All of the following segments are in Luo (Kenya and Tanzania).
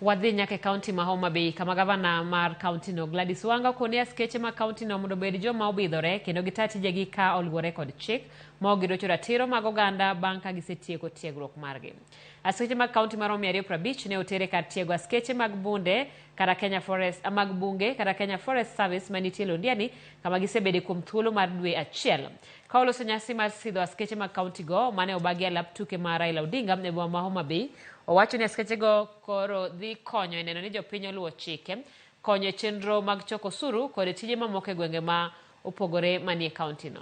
Wadhi nyaka e kaunti ma Homa Bay kama gavana mar kauntino Gladys Wanga okoni askeche mag kauntino mondo obed joma obidhore kendo gita tijegi ka oluwore kod chik ma ok girocho ratiro mag oganda bang' ka gisetieko tiegruok margi. Askeche mag kaunti maromo 250 ne oter e kar tiego askeche mag bunde kata Kenya Forest, mag bunge kata Kenya Forest Service manitie Londiani kama gisebede kuom thuolo mar dwe achiel. Ka oloso nyasi mar sidho askeche mag kauntigo mane obagi e alap tuke ma Raila Odinga e boma ma Homa Bay, owacho ni askechego koro dhi konyo e neno ni jopiny oluwo chike, konyo e chenro mag choko osuru kod tije mamoko e gwenge ma opogore manie kauntino.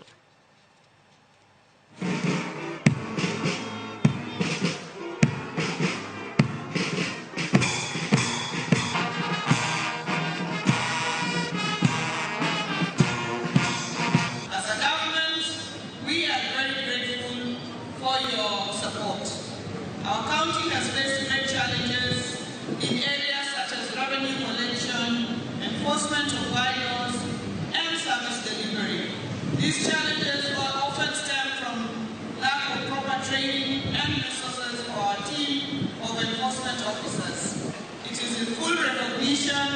As a government, we are very grateful for your support. Our county has faced great challenges in areas such as revenue collection, enforcement of bylaws, and service delivery. These challenges often stem from lack of proper training and resources for our team of enforcement officers. It is in full recognition